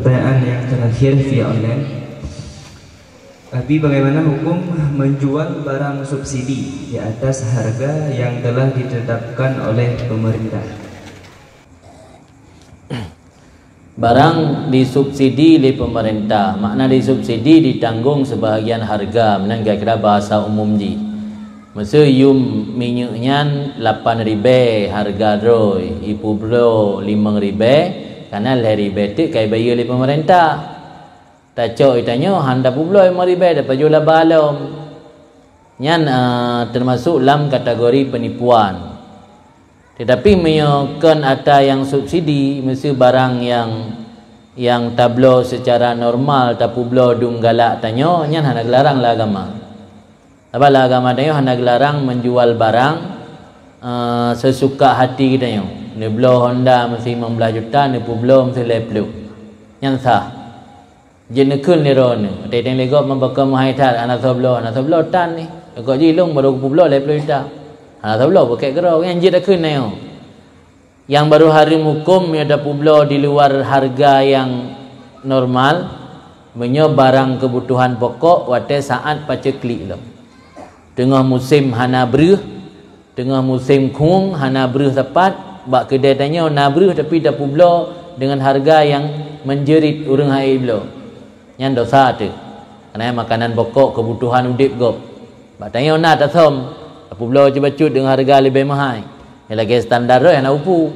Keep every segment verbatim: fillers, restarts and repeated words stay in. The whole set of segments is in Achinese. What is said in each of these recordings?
Pertanyaan yang terakhir via online. Abi, bagaimana hukum menjual barang subsidi di atas harga yang telah ditetapkan oleh pemerintah? Barang disubsidi lé pemerintah, makna disubsidi, ditanggung sebahagian harga, meunan kira-kira bahasa umum jih. Meuseu yum minyeuk nyan lapan ribèe harga droe, ipeubloe limong ribèe, kana lhèe ribèe teuk ka ibayeue lé pemerintah. Tacok itanyoe han tapeubloe limong ribèe, tapajoh laba lom. Nyan, eh, teumasok lam kategori penipuan. Tetapi meunyoe kon ata nyang subsidi, meuseu barang nyang, nyang tabloe seucara normal, tapeubloe dum galak tanyoe, nyan hana geularang lé agama. Sabab lé agama tanyoe hana geularang menjual barang, eh, sesuka hati geutanyoe. Neubloe Honda meuseu limong blaih juta, neupeubloe meuseu lhèe plôh. Nyan sah. Jeuet neukheun lé droeneuh. Watèe teuh lé gob meubakon meuhai that, hana soe bloe, hana soe bloe tan nyoe. Rukok jih lôn baru kupeubloe lhèe plôh juta. Hana soe bloe, bukét keudroe, nyan jeuet takheun nyoe. Nyang baru hareuem huköm meunyoe tapeubloe di luar harga nyang normal, meunyoe barang keubutuhan pokok watèe saát paceklik lom. Teungoh musém hana breuh, teungoh musém khueng hana breuh sapat, bak keudè tanyoe na breuh tapi tapeubloe deungon harga nyang meunjeurit ureueng han ék bloe. Nyan dosa teuh. Kareuna makanan pokok keubutuhan udép gob. Bak tanyoe na tasöm, tapeubloe bacut deungon harga leubeh meuhai. Nyang lagèe standar droe hana upu.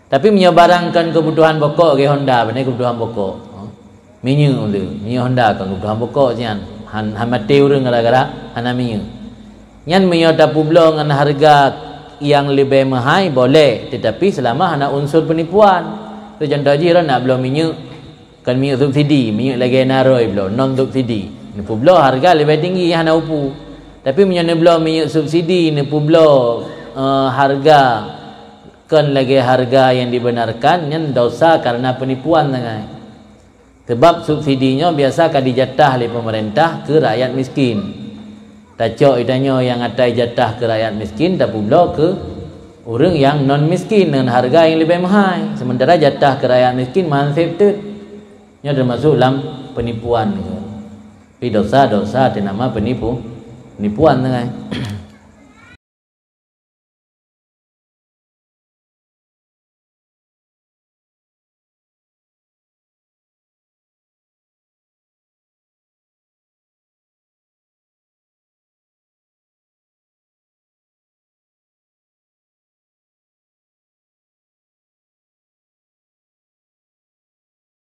Tapi meunyoe barang kon keubutuhan pokok, lagèe Honda, beuna keubutuhan pokok. Minyeuk le, minyeuk Honda kon keubutuhan pokok nyan. Han, han maté ureueng gara-gara hana minyeuk. Nyan meunyoe tapeubloe ngon harga nyang leubeh meuhai, boleh, tetapi selama hana unsur penipuan. Contoh jih, droe nak bloe minyeuk, kon minyeuk subsidi, minyeuk lagèe na droe bloe, non subsidi. Neupeubloe harga leubeh tinggi, hana upu. Tapi meunyoe neubloe minyeuk subsidi, neupeubloe, eh, harga kon lagèe harga nyang dibenarkan, nyan dosa kareuna penipuan sagai. Sabab subsidi nyoe biasa ka dijatah lé pemerintah keu rakyat miskin. Tacok itanyoe nyang ata jatah keu rakyat miskin tapeubloe keu ureueng nyang non miskin deungon harga nyang leubeh meuhai, sementara jatah keu rakyat miskin meuhan sép teuk. Nyoe teumasok lam penipuan. Tapi dosa-dosa teuh nama penipu, penipuan sagai.